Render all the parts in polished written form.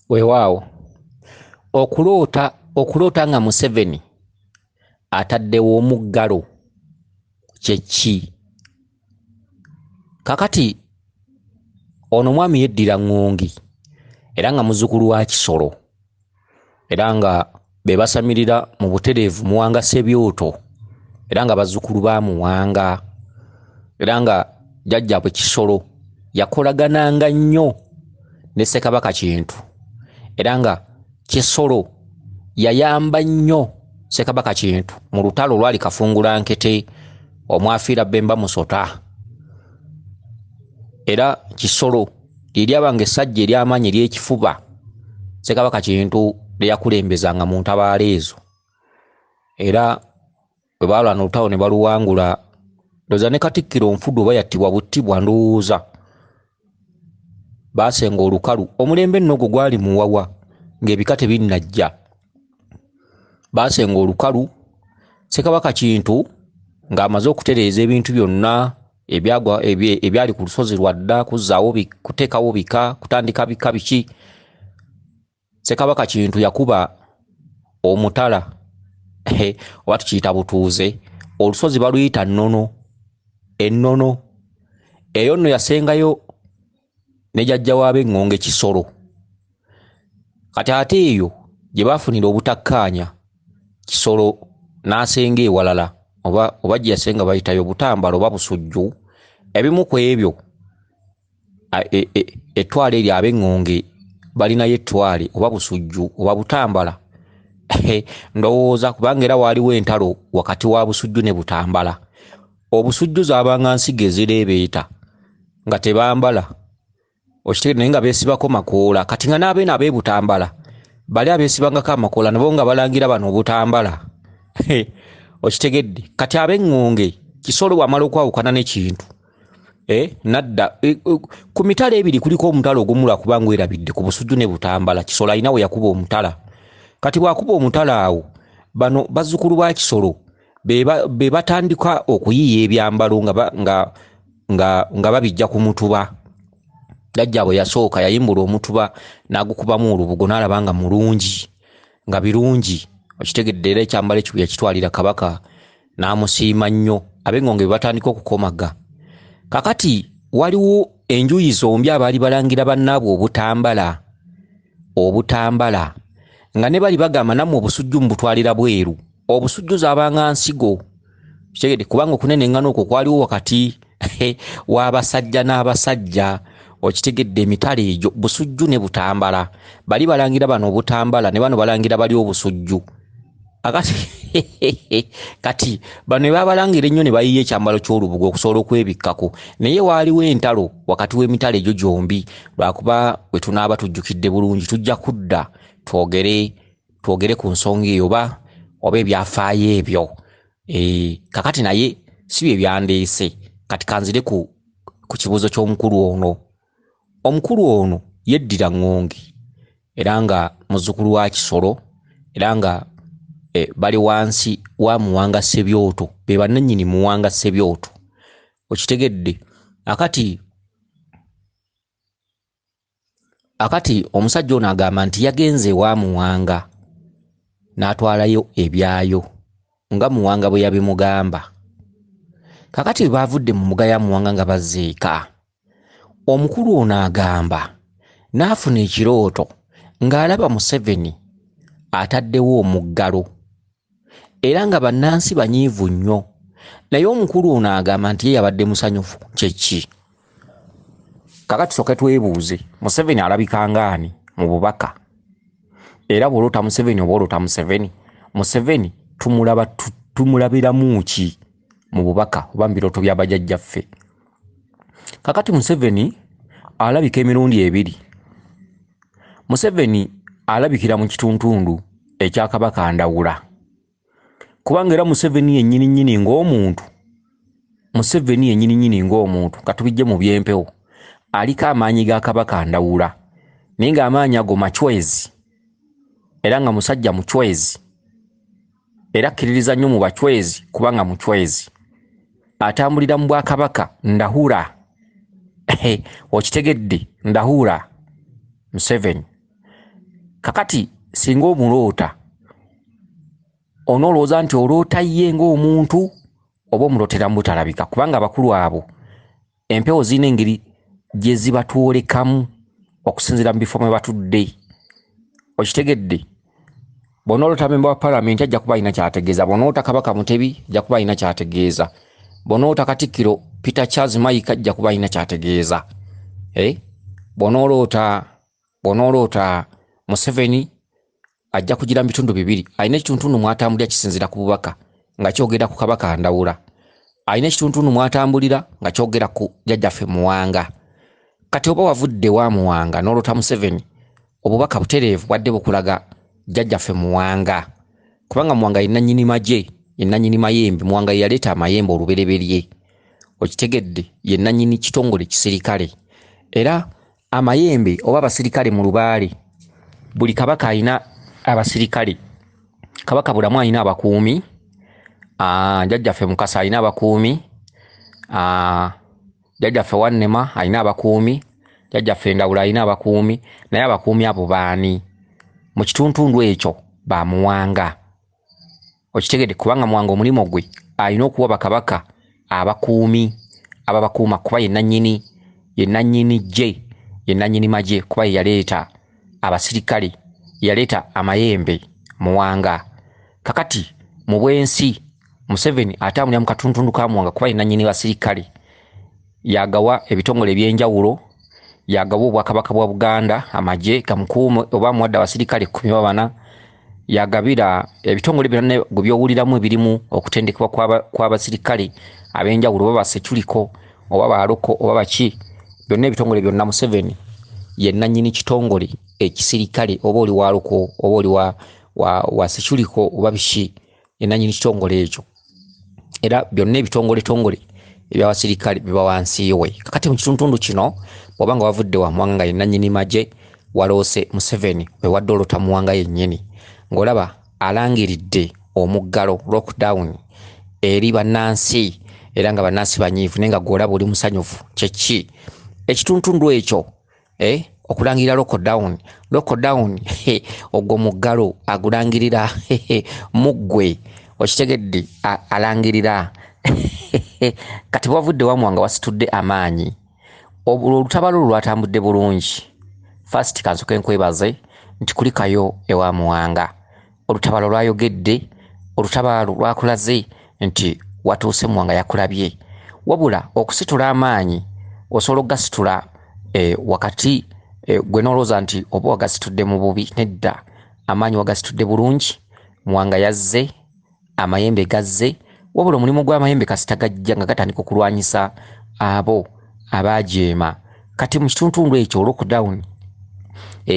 Weewaawo okuloota nga Museveni ataddewo omuggalo kye ki? Kakati ono omwami yeddira Ŋŋongi era nga muzzukulu wa Kisolo era nga be basamirira mu butereevu Muwanga Ssebyoto era nga bazzukulu ba Muwanga era nga jjajjaabwe Kisolo yakolagananga nnyo ne Ssekabaka Kintu era nga Kisolo yayamba nnyo Ssekabaka Kintu mu lutalo olwali Kafungulankete omwafiira Bemba Musota. Era Kisolo lye lyabanga essajja ery'amaanyi ery'ekifuba Ssekabaka Kintu lye yakulembezanga mu ntabaalo ezo. Era bwe baalwana olutalo ne baluwangula, ndowooza ne Katikkiro Nfudu oba yattibwa buttibwa ndowooza. Baasenga olukalu, omulembe nno ogwo gwali muwawa ng'ebika tebinnajja. Baasenga olukalu, Ssekabaka Kintu ng'amaze okutereeza ebintu byonna ebyagwa ebyali ku lusozi lwadda, kuzzaawo kuteekawo bika, kutandika bika biki. Ssekabaka Kintu yakuba omutala oba tukiyita butuuze, olusozi baluyita Nnono, ennono eyo nno yasengayo ne jjajja w'ab'Eŋŋonge Kisolo. Kati ate eyo gye baafunira obutakkaanya, Kisolo n'asenga ewalala oba gye yasenga bayitayo Butambala oba Busujju, ebimu ku ebyo ettwale eryo ab'Eŋŋonge balinayo ettwale oba Busujju oba Butambala ndowooza kubanga era waaliwo entalo wakati wa Busujju ne Butambala. Obusujju zaabanga nsigo ezireebeeta nga tebambala okitegedde, naye nga beesibako makoola. Kati nga n'abeeno ab'e Butambala bali abeesibangako amakoola nabo nga balangira bano Obutambala okitegedde. Kati ab'Eŋŋonge Kisolo bw'amala okwawukana ne Kintu nadda ku mitala ebiri, kuliko omutala ogumu lwakuba ngwerabidde ku Busujju ne Butambala. Kisolo alina we yakuba omutala. Kati bw'akuba omutala awo, bano bazzukulu ba Kisolo be batandika okuyiiya ebyambalo nga babijja ku mutuba. Jjajjaabwe yasooka yayimbula omutuba n'agukubamu olubugo n'alaba nga mulungi, nga birungi okitegedde. Era ekyambalo ekyo yakitwalira Kabaka n'amusiima nnyo. Ab'Eŋŋonge be batandika okukomaga. Kakati waliwo enjuyi zombi abaali balangira bannaabwe Obutambala nga ne bali bagamba nammwe Obusujju mubutwalira bweru. Obusujju zaabanga nsigo okitegedde, kubanga okunenengana okwo kwaliwo wakati w'abasajja n'abasajja okitegedde. Emitala egyo Busujju ne Butambala, bali balangira bano Obutambala ne bano balangira bali Obusujju. Akati kati bano ne babalangira ennyo ne bayiiya ekyambalo ky'olubugo okusobola okwebikkako, naye waaliwo entalo wakati w'emitala egyo gyombi. Lwakuba bwe tunaaba tujjukidde bulungi tujja kudda twogere ku nsonga eyo oba ebyafaayo ebyo. Kakati naye si bye byandeese. Kati kanzire ku kibuuzo ky'omukulu ono. Omukulu ono yeddira Ŋŋongi era nga muzzukulu wa Kisolo era nga bali wansi wa Muwanga Ssebyoto, be bannannyini Muwanga Ssebyoto okitegedde. Akati omusajja ono agamba nti yagenze ewa Muwanga n'atwalayo ebyayo nga Muwanga bwe yabimugamba. Kakati bwe baavudde mu mbuga ya Muwanga nga bazza eka, omukulu ono agamba n'afuna ekirooto ng'alaba Museveni ataddewo omuggalo era nga bannansi banyiivu nnyo, naye omukulu ono agamba nti ye yabadde musanyufu. Kye ki? Kakati tusooke twebuuze, Museveni alabika ng'ani mu bubaka? Era bw'oloota Museveni oba oloota Museveni, Museveni tumulaba tumulabiramu ki mu bubaka oba mu birooto bya bajjajjaffe? Kakati Museveni alabika emirundi ebiri. Museveni alabikira mu kituntundu ekya Kabaka Ndawula, kubanga era Museveni yennyini nnyini ng'omuntu, Museveni yennyini nnyini ng'omuntu katubijje mu byempewo, aliko amaanyi ga Kabaka Ndawula, naye ng'amaanyi ago machwezi era nga musajja muchwezi, era akkiririza nnyo mu bachwezi kubanga muchwezi, atambulira mu bwakabaka Ndahura okitegedde, Ndahura Museveni. Kakati singa omuloota onoolowooza nti oloota ye ng'omuntu oba omulootera mu butalabika, kubanga abakulu abo empewo zirina engeri gye zibatwolekamu okusinziira mu bifo mwe batudde. Okitegedde? Bw'onooloota memba wa palamenti ajja kuba alina ky'ategeeza, bw'onooloota Kabaka Mutebi ajja kuba alina ky'ategeeza, bw'onooloota Katikkiro Peter Charles Mayiga ajja kuba alina ky'ategeeza. Bw'onooloota Museveni ajja kugira mu bitundu bibiri, alina ekituntundu mw'atambulira kisinziira ku bubaka nga kyogera ku Kabaka Ndawula, alina ekituntundu mw'atambulira nga kyogera ku jjajjaffe Muwanga. Kati oba wavudde wa Muwanga n'oloota Museveni, obubaka butereevu bwadde bukulaga jjajjaffe Muwanga, kubanga Muwanga ye nannyini magye, ye nannyini mayembe. Muwanga ye yaleeta amayembe olubereberye, okitegedde, ye nannyini kitongole kisirikale. Era amayembe oba abasirikale mu lubaale, buli kabaka alina abasirikale. Kabaka Bulamu alina abakuumi, jjajjaffe Mukasa alina abakuumi, jjajjaffe Wannema alina abakuumi, jjajjaffe Ndawula alina abakuumi. Naye abakuumi abo baani? Mu kituntundu ekyo ba Muwanga, okitegedde, kubanga Muwanga omulimu gwe alina okuwa bakabaka abakuumi ababakuuma, kuba ye nannyini ggye, ye nannyini magye, kuba ye yaleeta abasirikale, yaleeta amayembe Muwanga. Kakati mu bwensi Museveni atambulira mu katuntundu ka Muwanga, kuba ye nannyini basirikale, yagawa ebitongole ebyenjawulo, yagawa obwakabaka bwa Buganda amagye gamukuume, oba amuwadde abasirikale 14, yagabira ebitongole byonna gwe byowuliramu ebirimu okutendekebwa kw'abasirikale ab'enjawulo, oba baseculiko oba baloko oba baki, byonna ebitongole byonna Museveni ye nannyini kitongole ekisirikale, oba oli wa loko oba oli wa seculiko oba biki, ye nannyini kitongole ekyo. Era byonna ebitongoletongole eby'abasirikale biba wansi we. Kakati mu kituntundu kino bw'oba nga wavudde wa Muwanga nga ye nannyini magye, waloose Museveni, wewadde oloota Muwanga yennyini, ng'olaba alangiridde omuggalo lockdown eri bannansi, era nga bannansi banyiivu, naye nga gw'olaba oli musanyufu. Kyeki ekituntundu ekyo? Okulangirira lockdown, lockdown ogwo muggalo agulangirira muggwe, okitegedde, alangirira. Kati bwavudde wa Muwanga wasitudde amaanyi, olutabaalo olwo lwatambudde bulungi. First kansooke nkwebaze nti kulikayo ewa Muwanga, olutabaalo lwayogedde, olutabaalo lwakulaze nti watuuse Muwanga yakulabye. Wabula okusitula amaanyi osobola okugasitula wakati gwe n'olowooza nti oba wagasitudde mu bubi, nedda, amaanyi wagasitudde bulungi. Muwanga yazze, amayembe gazze, wabula omulimu gw'amayembe kasita gajja nga gatandika okulwanyisa abo abaajeema. Kati mu kituntundu ekyo lockdown,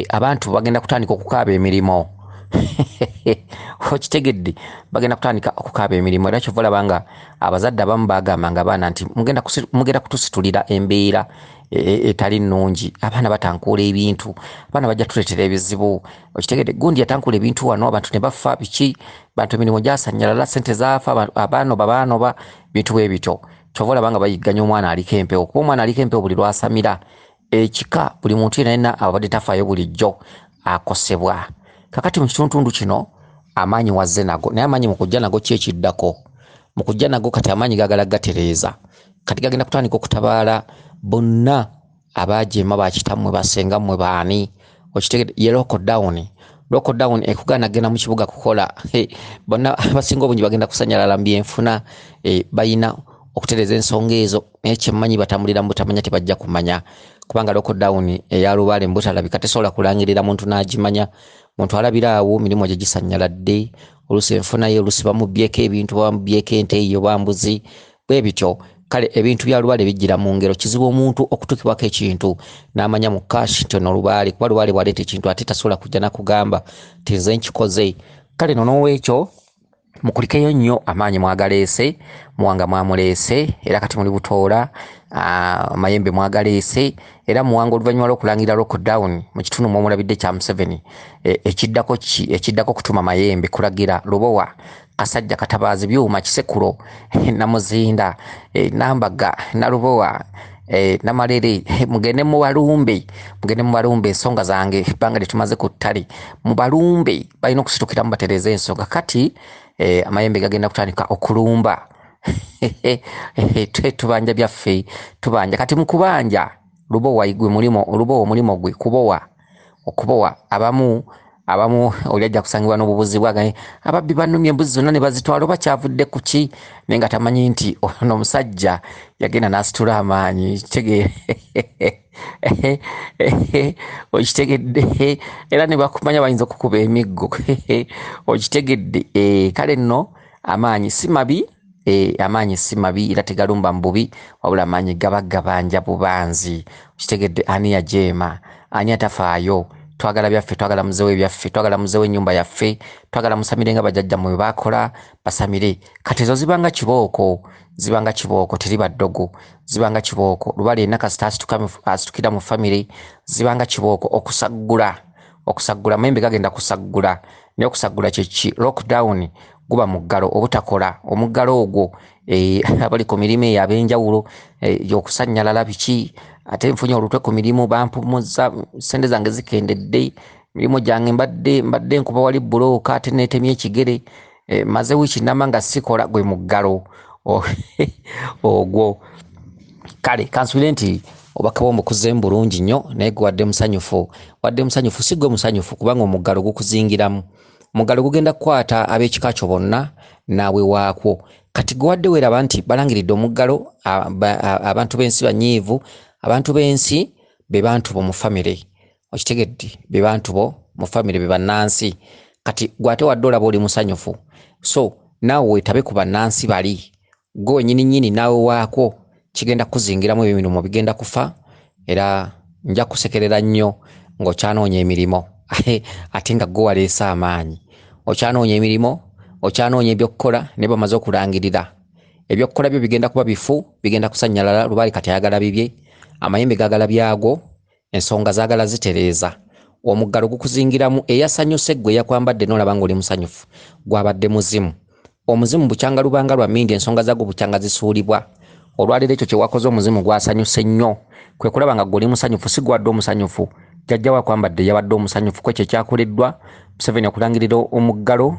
abantu bagenda kutandika okukaaba emirimu. Okitegedde, bagenda kutandika okukaaba emirimu. Era kyova olaba nga abazadde abamu bagambanga abaana nti mugenda kutusitulira embeera etali nnungi, abaana batankuula ebintu, abaana bajja tuleetera ebizibu. Okitegedde, gundi yatankuula ebintu wano, abantu ne bafa biki, bantu emirimu gyasannyalala, ssente zaafa, abaanoba baanoba, bintu bwe bityo. Kyova olaba nga bayigganya omwana aliko empewo, kuba omwana aliko empewo buli lwasamira ekika, buli muntu yenna yenna abadde tafaayo bulijjo akosebwa. Kakati mu kituntundu kino amaanyi wazze nago, naye amaanyi mu kujja nago ki ekiddako? Mu kujja nago kati amaanyi gaagala gatereeza, kati gagenda kutandika okutabaala bonna abaajeema, bakitammwe, basengammwe, baani. Okitegedde, ye lockdown. Lockdown ekugaana genda mu kibuga kukola, bonna abasinga obungi bagenda kusanyalala mu byenfuna, balina okutereeza ensonga ezo. Naye kyemmanyi batambulira mu butamanya, tebajja kumanya, kubanga lockdown eya lubaale mu butalabika tesobola kulangirira muntu n'agimanya. Muntu alabira awo mirimu gye gisannyaladde, oluusi enfuna ye, oluusi bamubbyeko ebintu, bamubbyeko ente ye oba mbuzi, bwe bityo. Kale ebintu bya lubaale bijjira mu ngero, kizibu omuntu okutuukibwako ekintu n'amanya mu cash nti ono lubaale, kuba lubaale bw'aleeta ekintu ate tasobola kujja nakugamba nti nze nkikoze. Kale no n'olwekyo mukulikeyo nnyo, amaanyi mwagaleese, Muwanga mwamuleese, era kati muli butoola, amayembe mwagaleese. Era Muwanga oluvannyuma lw'okulangira lockdown mu kitundu mw'omulabidde kya Museveni, ekiddako ki? Ekiddako kutuma mayembe kulagira Lubowa, Kasajja, Katabaazi, Byuma, Kisekulo, Namuzinda, Nambaga, Nalubowa, Namalere mugende mubalumbe, mugende mubalumbe ensonga zange ebbanga lye tumaze ku ttale, mubalumbe, balina okusitukiramu batereeze ensonga. Kati amayembe gagenda kutandika okulumba. Tubanja byaffe, tubanja. Kati mu kubanja lubowa gwe mulimo, olubowa omulimo gwe kubowa, okubowa. Abamu oli ajja kusangibwa n'obubuzi bwaganye, ababbi bannumye embuzi zonna ne bazitwala, oba kyavudde ku ki? Naye nga tamanyi nti ono omusajja yagenda n'asitula amaanyi. Okitegedde? Era ne bakumanya bayinza okukuba emiggo. Okitegedde? Kale nno amaanyi si mabi, amaanyi si mabi era tegalumba mu bubi, wabula amaanyi gaba gabanja bubanzi. Okitegedde? Ani yajeema? Ani atafaayo? Twagala byaffe, twagala muzeewo byaffe, twagala muzeewo ennyumba yaffe, twagala musamire nga bajjajjammwe bwe baakola, basamire. Kati ezo zibanga kibooko, zibanga kibooko, teriba ddogo, zibanga kibooko. Lubale yenna kasita asitukira mu famire, zibanga kibooko. Okusaggula, okusaggula, amayembe gagenda kusaggula. Naye okusaggula kye ki? Lockdown guba muggalo, obutakola. Omuggalo ogwo abali ku mirimu eyo ab'enjawulo, okusannyalala biki, ate nfunye olutwe ku mirimu, bampumuzza, ssente zange zikendedde, mirimu gyange mbadde nkuba wali bbulooka, ate neetemye ekigere, maze wiiki nnamba nga sikola, gwe muggalo ogwo. Kale kansuubire nti obubaka bwo mbukuzeemu bulungi nnyo, naye gwe wadde musanyufu, wadde musanyufu, si gwe musanyufu, kubanga omuggalo gukuzingiramu. Omuggalo gugenda kukwata ab'ekika kyo bonna naawe waakwo. Kati gwe wadde weeraba nti balangiridde omuggalo, abantu b'ensi banyiivu, abantu b'ensi be bantu bo mu famire. Okitegedde? Be bantu bo mu famire, be bannansi. Kati gwe ate wadde olaba oli musanyufu, so naawe weetabe ku bannansi bali, gwe wennyini nnyini naawe waakwo kigenda kukuzingiramu, ebimirimu bigenda kufa, era nja kusekerera nnyo ng'okyanoonya emirimu, ate nga gwe waleese amaanyi. Okyanoonya emirimu, okyanoonya ebyokukola, naye bamaze okulangirira ebyokukola byo bigenda kuba bifu, bigenda kusannyalala. Lubaale kati ayagala bibye, amayembe gaagala byago, ensonga zaagala zitereeza. Omuggalo gukuzingiramu. Eyasanyuse ggwe eyakwambadde n'olaba ng'oli musanyufu, gwabadde muzimu. Omuzimu bukyanga lubanga lwa mmindi, ensonga zaagwo bukyanga zisuulibwa. Olwaleero ekyo kye wakoze omuzimu gwasanyuse nnyo, kwe kulaba nga ggwe oli musanyufu, si gwe wadde omusanyufu. Jjajja we akwambadde yabadde omusanyufu ku ekyo ekyakoleddwa Museveni okulangirira omuggalo,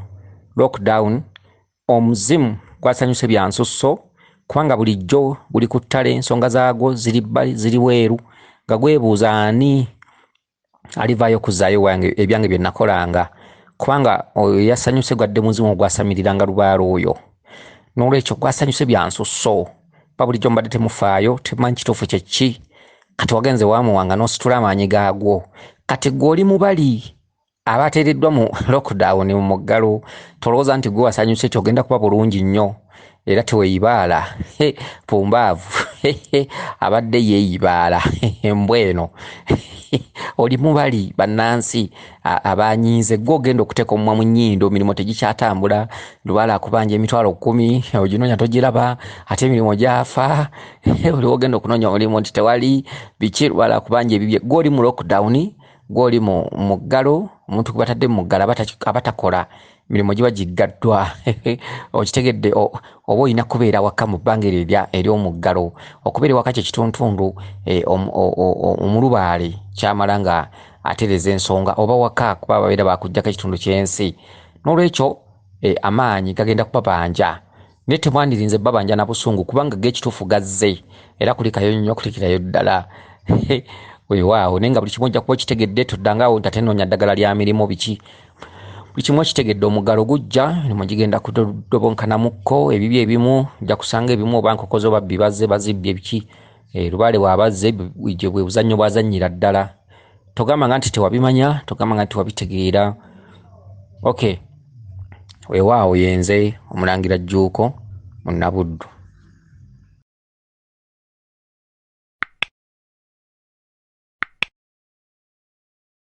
lockdown. Omuzimu gwasanyuse bya nsusso, kubanga bulijjo guli ku ttale, ensonga zaagwo ziri bbali, ziri bweru, nga gwebuuza ani alivaayo okuzzaayo ebyange bye nakolanga, kubanga oyo yasanyuse gwadde muzimu ogwasamiriranga lubaale oyo. N'olwekyo gwasanyuse bya nsusso, ba bulijjo mubadde temufaayo, temumanyi kituufu kye ki. Kati wagenze waamuwanga n'ositula amaanyi gaagwo. Kati ggwe oli mubali abateereddwa mu lockdown, mu muggalo, tolowooza nti gwe wasanyuse kyogenda kuba bulungi nnyo, era teweeyibaala. Pumbaavu abadde yeeyibaala embwa eno. Oli mubali bannansi abanyiize, ggwe ogenda okuteeka omumwa mu nnyindo, emirimu tegikyatambula, lubaale akubanja emitwalo 10, oginoonya togiraba, ate emirimu gyafa, oli ogenda okunoonya omulimu nti tewali biki, lubaale akubanja ebibye. Ggwe oli mu lockdown, ggwe oli mu muggalo, omuntu gwe batadde mu muggalo abatakola, emirimu giba giggaddwa. Okitegedde? Oba olina kubeera waka mu bbanga eryo ery'omuggalo. Okubeera ewaka kye kituntundu omulubaale kyamala nga atereeza ensonga, oba waka kuba babeera bakuggyako ekitundu ky'ensi. N'olwekyo amaanyi gagenda kubabanja, naye temwandirinze babanja na busungu, kubanga g'ekituufu gazze, era kulikayo nnyo, kulikirayo ddala. Weewaawo, naye nga buli kimu ojja kuba okitegedde, toddangaawo nti ate noonya ddagala lya mirimu biki. Buli kimu okitegedde, omuggalo gujja, emirimu gigenda kudobonkanamuko, ebibi ebimu ojja kusanga ebimu oba nkoko zo babbi bazze bazibbye biki. Lubaale bw'abazze, bwe buzannyo bw'azannyira ddala. Togambanga nti tewabimanya, togambanga nti tewabitegeera. Okay, weewaawo yenze Omulangira Jjuuko Munnabuddu.